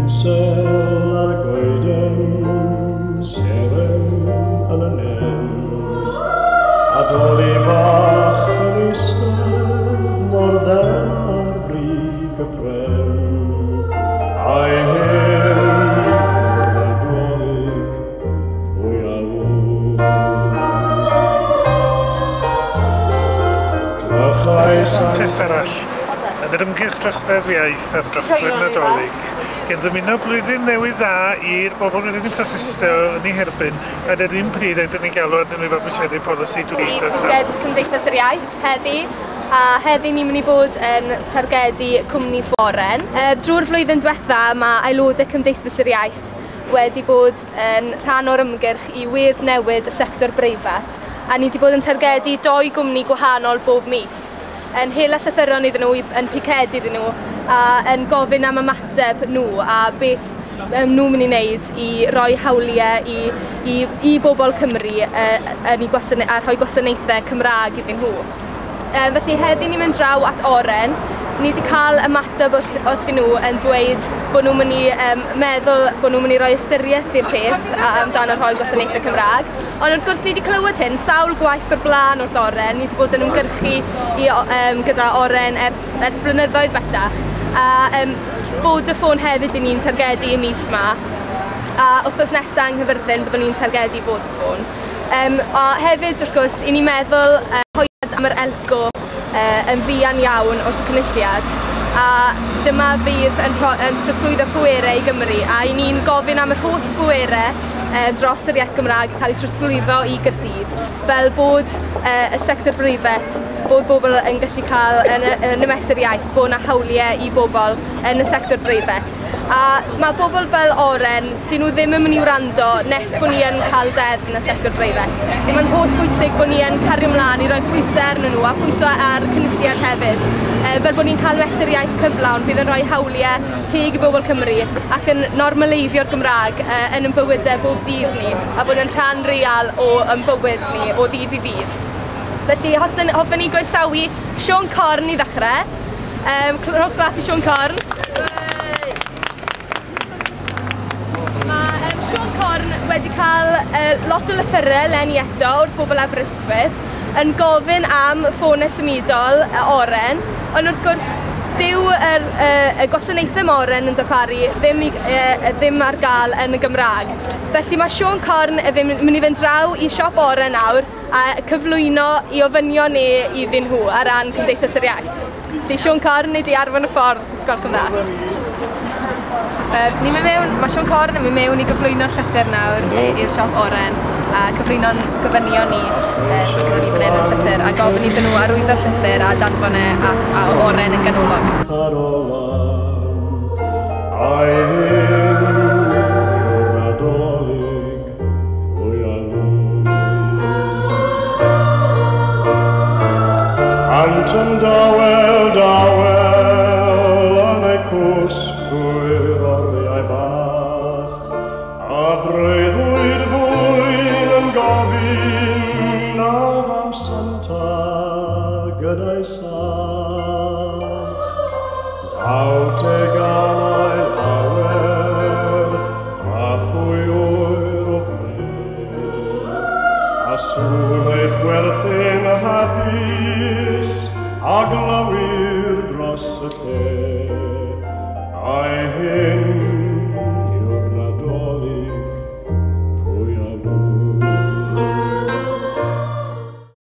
Tinsel ar y goeden, seren yn y nen, a doli fach yn eistedd mor ddel ar brig y pren. Ai hyn yw'r Nadolig, pwy a ŵyr? Clychau Protest arall yn yr ymgyrch dros Ddeddf Iaith ar drothwy'r Nadolig, gan ddymuno blwyddyn newydd dda i'r bobl rydyn ni'n protestio yn eu herbyn, ar yr un pryd ag 'dyn ni'n galw arnyn nhw i fabwysiadu polisi dwyieithog llawn. Piced Cymdeithas yr Iaith heddi, a heddi ni'n mynd i fod yn targedu cwmni Foren. Drwy'r flwyddyn diwetha mae aelodau Cymdeithas yr Iaith wedi bod yn rhan o'r ymgyrch i weddnewid y sector breifat, a ni wedi bod yn targedu doi gwmni gwahanol bob mis, yn hela llythyron iddyn nhw, yn picedu iddyn nhw, a yn gofyn am ymateb nhw a beth nhw'n mynd i wneud i roi hawliau i bobl Cymru yn eu a rhoi gwasanaethau Cymraeg iddyn nhw. Felly heddi ni'n mynd draw at Oren. Ni wedi cael ymateb wrthyn nhw yn dweud bod nhw'n mynd i meddwl bod nhw'n mynd i roi ystyriaeth i'r peth amdano rhoi gwasanaethau Cymraeg. Ond wrth gwrs ni wedi clywed hyn sawl gwaith o'r blaen wrth Oren. Ni wedi bod yn ymgyrchu gyda Oren ers blynyddoedd bellach. A Vodafone hefyd i ni'n targedu y mis yma. A wythnos nesaf yng Nghaerfyrddin byddwn ni'n targedu Vodafone. A hefyd wrth gwrs, i ni'n meddwl am yr Elco yn fuan iawn wrth y cynulliad, a dyma fydd yn trosglwyddo pwerau i Gymru, a i ni'n gofyn am yr holl bwerau dros yr iaith Gymraeg cael eu trosglwyddo i Gaerdydd, fel bod y sector breifat, bod bobl yn gallu cael yn y mesur iaith, bod yna hawliau i bobl yn y sector breifat. A mae bobl fel Oren, dyn nhw ddim yn mynd i wrando nes bod ni yn cael deddf yn y sector breifat. Mae'n holl bwysig bod ni yn cario ymlaen i roi pwysau arnyn nhw a pwysau ar cynulliad hefyd, fel bod ni'n cael mesur iaith cyflawn bydd yn rhoi hawliau teg i bobl Cymru ac yn normaleiddio'r Gymraeg yn ein bywydau bob dydd ni, a bod yn rhan real o ein bywyd ni o ddydd i ddydd. Felly hoffen ni groesawu Siôn Corn i ddechrau. Rhowch clap i Siôn Corn. Mae Siôn Corn wedi cael lot o lythyrau eleni eto wrth bobl Aberystwyth yn gofyn am ffonau symudol oren, ond wrth gwrs dyw y gwasanaethau mae Oren yn darparu ddim ar gael yn y Gymraeg. Felly mae Siôn Corn yn mynd i fynd draw i siop Oren nawr a cyflwyno i ofynion ni iddyn nhw ar ran Cymdeithas yr Iaith. Felly Siôn Corn, nei di arwain y ffordd, os gwelwch yn dda. Ni'n mynd mewn, mae Siôn Corn yn mynd mewn i gyflwyno'r llythyr nawr i'r siop Oren a cyflwyno'n gofynion ni sydd gyda ni fan hyn yn llythyr, a gofyn iddyn nhw arwyddo'r llythyr a danfon e at a Oren yn ganolog. Carolan, ai hyn yw'r Nadolig, pwy a ŵyr? Ant yn dawel, dawel, yn eu cwsg drwy'r oriau bach, a breuddwyd fwyn yn gofyn a ddaw Santa gyda'i sach. Daw teganau lawer, a phwy ŵyr o ble, a sŵn ei chwerthin hapus, a glywir dros y lle.